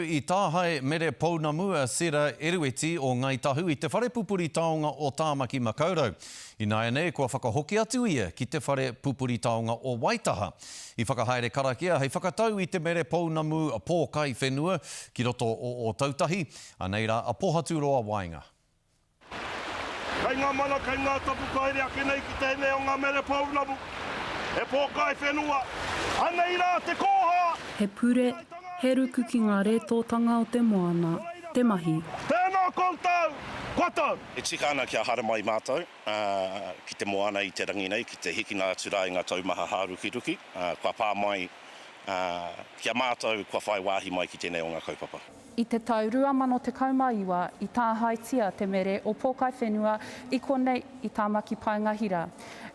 I tāhae mere pounamu a Sera Erueti o Ngāi Tahu i te whare pupuri taonga o Tāmaki Makaurau. Ināianei kua whakahoki atu ia ki te whare pupuri taonga o Waitaha. I whakahaere karakia hei whakatau i te mere pounamu pōkai whenua ki roto o Ōtautahi. Anei rā a Pohaturoa Waenga. Kei ngā mana, kei ngā tapu ka haere ake nei ki tēnei o ngā mere pounamu, he pōkai whenua, anei rā te kōhā! He pure, he ruku ki ngā rētōtanga o te moana, te mahi. Tēnā koutou, kua tau! E tika ana kia haramai mātou ki te moana i te rangi nei, ki te hikinga atu rā i ngā taumaha hārukiruki kua pā mai ki a mātou kua whai wāhi mai ki tēnei o ngā kaupapa. I te tau 2019 i tāhaetia te mere o Pōkaiwhenua i konei i Tāmaki Paenga Hira.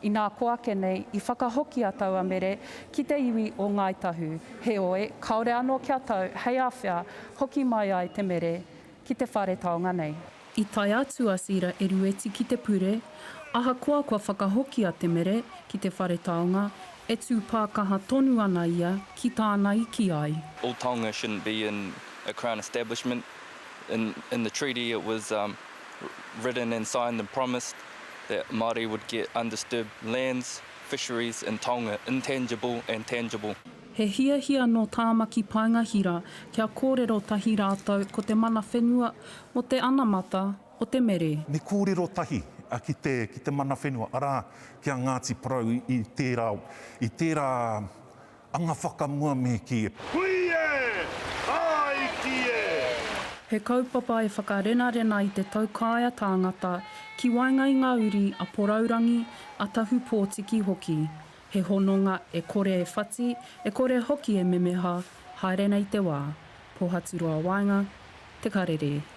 Inā ko ake nei i whakahokia taua mere ki te iwi o Ngāi Tahu, heoi kāore anō kia tau hei āwhea hoki mai ai te mere ki te whare taonga nei. I tae atu a Sira Erueti ki te pure, ahakoa kua whakahokia te mere ki te whare taonga, e tū pākaha tonu ana ia ki tāna i kī ai. All taonga shouldn't be in a Crown establishment. In in the treaty it was written and signed and promised that Māori would get undisturbed lands, fisheries and taonga, intangible and tangible. He hiahia nō Tāmaki Paenga Hira kia kōrero tahi rātou ko te mana whenua mō te anamata o te mere. Me kōrero tahi ki te, ki te mana whenua, arā, ki a Ngāti Porou i tērā, i tērā anga whakamua me kī. Hui e! Tāiki e! He kaupapa e whakarenarena i te taukaea tāngata ki waenga i ngā uri a Porourangi, a Tahupōtiki hoki. He hononga e kore e whati, e kore hoki e memeha, haere nei te wā. Pohaturoa Waenga, Te Karere.